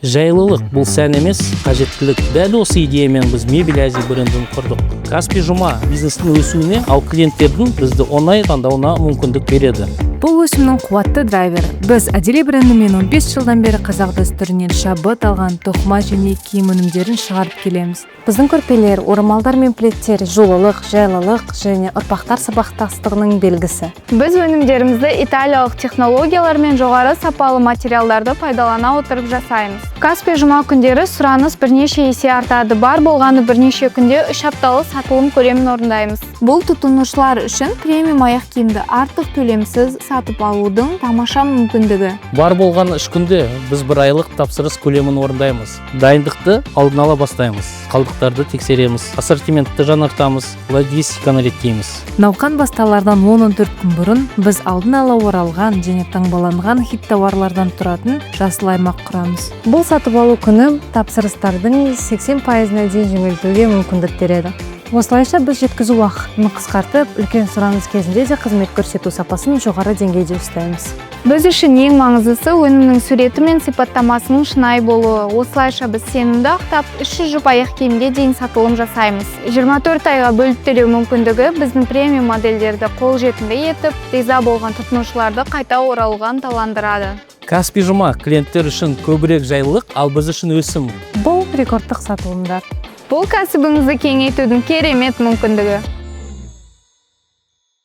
Жайлылық – бұл сән емес, қажеттілік. Дәл осы идеямен біз «Мебель Азии» брендін құрдық. Каспи Жұма бизнестің өсуіне, ал клиенттердің бізді оңай таңдауына мүмкіндік береді. Бұл өсімнің қуатты драйвері. Біз «Әдели» брендімен 15 жылдан бері қазақ дәстүрінен шабыт алған тоқыма және киім өнімдерін шығарып келеміз. Біздің көрпелер, орамалдар мен пледтер – жылылық, жайлылық және ұрпақтар сабақтастығының белгісі. Біз өнімдерімізді италиялық технологиялар мен жоғары сапалы материалдарды пайдалана отырып жасаймыз. Каспи Жұма күндері сұраныс бірнеше есе артады. Бар болғаны бірнеше күнде 3 апталық сатылым көлемін орындаймыз. Бұл тұтынушылар үшін премиум аяқ киімді артық төлемсіз сатып алудың тамаша мүмкіндігі. Бар болғаны 3 күнде біз бір айлық тапсырыс көлемін орындаймыз. Дайындықты алдын ала бастаймыз, қалдықтарды тексереміз, ассортиментті жаңартамыз, логистиканы реттейміз. Науқан басталардан 10-14 күн бұрын біз алдын ала оралған және таңбаланған хит тауарлардан тұратын жасыл аймақ құрамыз. Бұл сатып алу күні тапсырыстардың 80%-ына дейін жеңілдетуге мүмкіндік береді. Осылайша біз жеткізу уақытын қысқартып, үлкен сұраныс кезінде де қызмет көрсету сапасын жоғары деңгейде ұстаймыз. Біз үшін ең маңыздысы – өнімнің суреті мен сипаттамасының шынайы болуы. Осылайша біз сенімді ақтап, 300 жұп аяқ киімге дейін сатылым жасаймыз. 24 айға бөліп төлеу мүмкіндігі біздің премиум модельдерді қолжетімді етіп, риза болған тұтынушыларды қайта оралуға ынталандырады. Каспи Жұма – клиенттер үшін көбірек жайлылық, ал біз үшін өсім. Бұл рекордтық сатылымдар. Бұл кәсібіңізді кеңейтудің керемет мүмкіндігі.